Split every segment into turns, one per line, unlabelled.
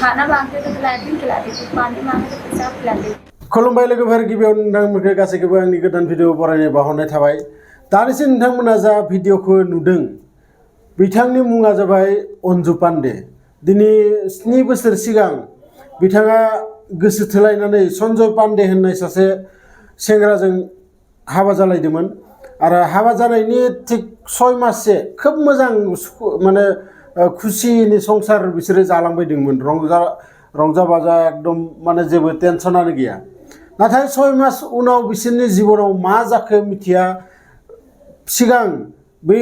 खाना मांगते तो खिलाती थी, पानी मांगते तो पेशाब खिलाती थी।
खुलुमबाय लोगोफोर गिबियाव नोंथांमोनखौ गासैखौबो आंनि गोदान भिडिअ बरायनाय बावहरनाय थाबाय। दानिसिम नोंथांमोना जा भिडिअखौ नुदों बिथांनि मुङा जाबाय अन्जु पान्डे। दिनै 7 बोसोर सिगां बिथाङा गोसो थोलायनानै सन्जय पान्डे होननाय सासे सेंग्राजों हाबा जालायदोंमोन आरो हाबा जानायनि थिक 6 माससे खोब मोजां माने खुसिनि संसार बिसोरो जालांबायदोंमोन। रंजा बाजा एकदम माने जेबो टेनसनानो गैया। नाथाय 6 मास उनाव बिसोरनि जिबनाव मा जाखो मिथिया। सिगां बै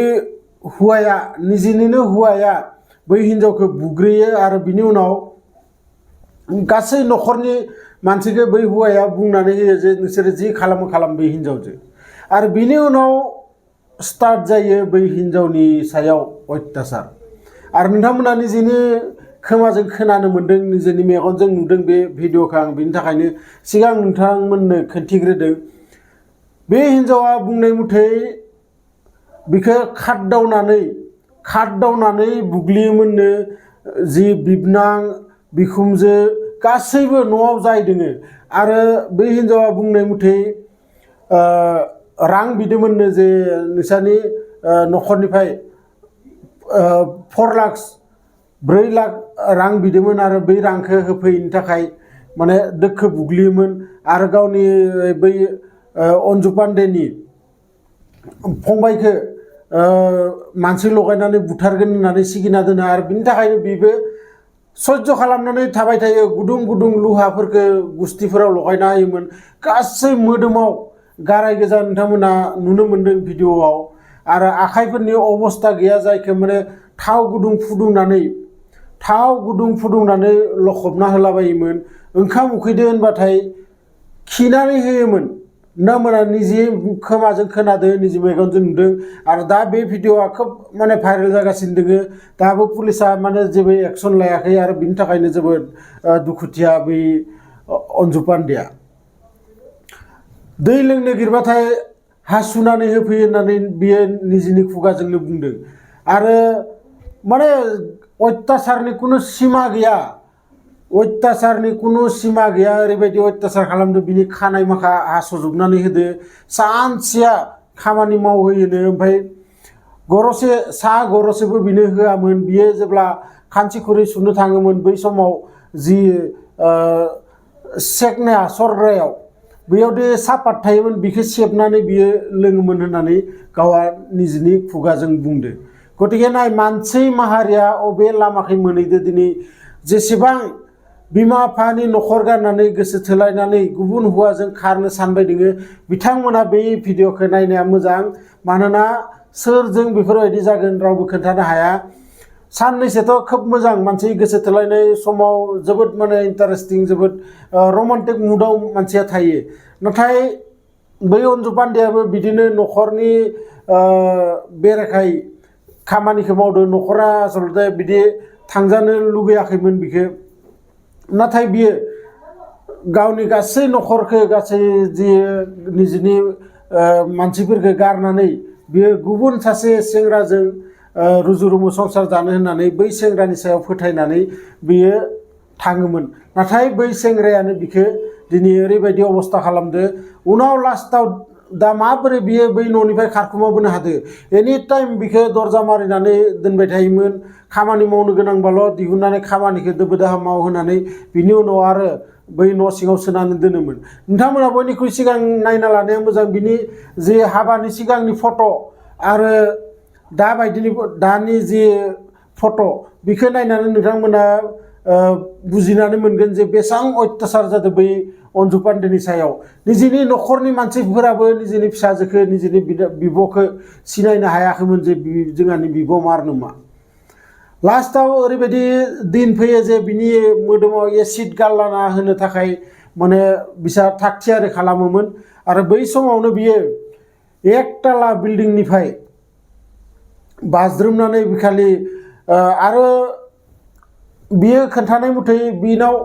हौवाया निजेनिनो हौवाया बै हिनजावखौ बुग्रोयो आरो बिनि उनाव गासै न'खरनि मानसिखौ बै हौवाया बुंनानै होयो जे नोंसोरो जि खालामो खालाम बै हिनजावजों। आरो बिनि उनाव स्टार्ट जायो बै हिनजावनि सायाव अत्याचार। आरो नोंथांमोना निजेनि खोमाजों खोनानो मोन्दों, निजेनि मेगनजों नुदों बे भिडिअखौ। आं बिनि थाखायनो सिगां नोंथांमोननो खोन्थिग्रोदों। बे हिनजावा बुंनाय मथै बिखौ खारदावनानै बुग्लियोमोननो। जि बिबनां बिखुमजो गासैबो न'आव जाय दोङो। आरो बै हिनजावा बुंनाय मथै रां बिदोंमोननो जे नोंसानि न'खरनिफ्राय 4 लाख रां बिदोंमोन आरो बै रांखौ होफैनो थाखाय माने दोखो बुग्लियोमोन। आरो गावनि बै अन्जु पान्डेनि फंबायखौ मानसि लगायनानै बुथारगोन होननानै सिगिना दोनो। आरो बिनि थाखायनो बिबो सह्य खालामनानै थाबाय थायो। गुदुं गुदुं लुहाफोरखौ गुस्थिफोराव लगायना होयोमोन। गासै मोदोमाव गाराय गोजा नोंथांमोना नुनो मोन्दों भिडिअआव। आरो आखाइफोरनि अबस्था गैया, जायखौ माने थाव गुदुं फुदुंनानै लखबना होलाबायोमोन। ओंखाम उखैदो होनबाथाय खिनानै होयोमोन। नोंथांमोना निजे खोमाजों खोनादों, निजे मेगनजों नुदों। आरो दा बे भिडिअआ खोब माने भाइरेल जागासिनो दोङो। दाबो पुलिसा माने जेबो एक्सन लायाखै आरो बिनि थाखायनो जोबोद दुखुथिया बै अन्जु पान्डेया। दै लोंनो नागिरबाथाय हासुनानै होफैयो होननानै बियो निजेनि खुगाजोंनो बुंदों। आरो माने अत्याचारनि कुनु सिमा गैया। ओरैबायदि अत्याचार खालामदों। बिनि खानाय माखा हास'जोबनानै होदो। सानसेया खामानि मावहोयोनो, ओमफ्राय साहा गरसेबो बिनो होआमोन। बियो जेब्ला खानसि खुरै सुनो थाङोमोन बै समाव जि सेकनाया सरग्रायाव बेयावदि सापात थायोमोन बिखौ सेबनानै बियो लोङोमोन होननानै गावहा निजेनि खुगाजों बुंदो। गतिके नाय मानसि माहारिया अबे लामाखै मोनहैदो दिनै। जेसेबां बिमा बिफानि न'खर गारनानै गोसो थोलायनानै गुबुन हौवाजों खारनो सानबाय दोङो, बिथांमोना बे भिडिअखौ नायनाया मोजां। मानोना सोरजों बेफोरबायदि जागोन रावबो खोन्थानो हाया। साननैसोथ' खोब मोजां, मानसि गोसो थोलायनाय समाव जोबोद माने इन्टारेस्टिं, जोबोद रमान्टिक मुडआव मानसिया थायो। नाथाय बै अन्जु पान्डेयाबो बिदिनो न'खरनि बेरेखायै खामानिखौ मावदों। न'खरा आसलते बिदि थांजानो लुगैयाखैमोन बिखौ। नाथाय बियो गावनि गासै न'खरखौ, गासै जि निजेनि मानसिफोरखौ गारनानै बियो गुबुन सासे सेंग्राजों रुजु रुमु संसार जानो होननानै बै सेंग्रानि सायाव फोथायनानै बियो थाङोमोन। नाथाय बै सेंग्रायानो बिखौ दिनै ओरैबायदि अबस्था खालामदो। उनाव लास्टाव दा माबोरै बियो बै न'निफ्राय खारखुमाबोनो हादो। एनि टाइम बिखौ दरजा मारिनानै दोनबाय थायोमोन। खामानि मावनो गोनांबाल' दिहुननानै खामानिखौ दोबो दाहा मावहोनानै बिनि उनाव आरो बै न' सिङाव सोनानै दोनोमोन। नोंथांमोना बयनिख्रुइ सिगां नायना लानाया मोजां बिनि जे हाबानि सिगांनि फट' आरो दानि जे फट' बेखौ नायनानै नोंथांमोना बुजिनानै मोनगोन जे बेसेबां अत्याचार जादों बै अन्जु पान्डेनि सायाव। निजेनि न'खरनि मानसिफोराबो निजेनि फिसाजोखौ, निजेनि बिब'खौ सिनायनो हायाखैमोन जे जोंहानि बिब' मारनो मा। लास्टाव ओरैबायदि दिन फैयो जे बिनि मोदोमाव एसिड गारलाना होनो थाखाय माने बिसा थाग थियारि खालामोमोन। आरो बै समावनो बियो 1 ताला बिल्डिंनिफ्राय बाज्रुमनानै बिखालि आरो बियो खोन्थानाय मथै बिनाव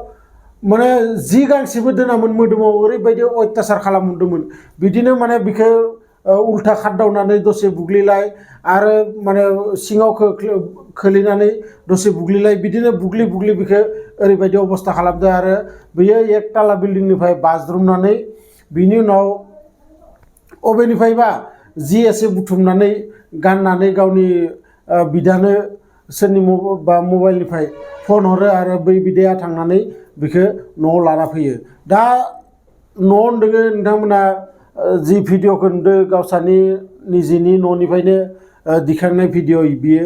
माने जि गांसेबो दोनामोन मोदोमाव, ओरैबायदि अत्याचार खालामदोंमोन। बिदिनो माने बिखौ उल्था खारदावनानै दसे बुग्लिलाय आरो माने सिङाव खोलैनानै दसे बुग्लिलाय, बिदिनो बुग्लि बिखौ ओरैबायदि अबस्था खालामदों आरो बियो एकताला बिल्डिंनिफ्राय बाज्रुमनानै बिनि उनाव अबेनिफ्रायबा जि एसे बुथुमनानै गाननानै गावनि बिदानो सोरनि मबाइलनिफ्राय फन हरो आरो बै बिदाया थांनानै बिखौ न'आव लाना फैयो। दा न'आव दोङो नोंथांमोना जि भिडिअखौ नुदों गावसानि निजेनि न'निफ्रायनो दिखांनाय भिडिअ बियो।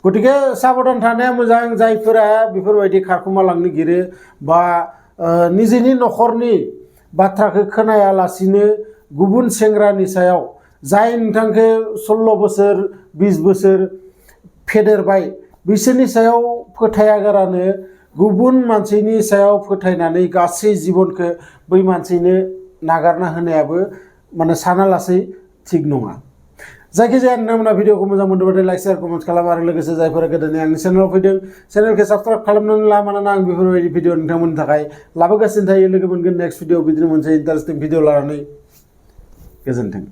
गतिके साबधान थानाया मोजां जायफोरा बेफोरबायदि खारखुमा लांनो गिरो बा निजेनि न'खरनि बाथ्राखौ खोनायालासिनो गुबुन सेंग्रानि सायाव जाय नोंथांखौ 16 बोसोर 20 बोसोर फेदेरबाय बिसोरनि सायाव फोथायागारानो गुबुन मानसिनि सायाव फोथायनानै गासै जिबनखौ बै मानसिनो नागारना होनायाबो माने सानालासै थिग नङा। जायखिजाया नोंथांमोना भिडिअखौ मोजां मोनदोंबाथाय लाइक शेयार कमेन्ट खालाम आरो लोगोसे जायफोरा गोदानै आंनि चेनेलाव फैदों चेनेलखौ साबस्क्राइब खालामनानै ला मानोना आं बेफोरबायदि भिडिअ नोंथांमोननि थाखाय लाबोगासिनो थायो। लोगो मोनगोन नेक्स्ट भिडिअ बिदिनो मोनसे इन्टारेस्टिं भिडिअ लानानै। गोजोन्थों।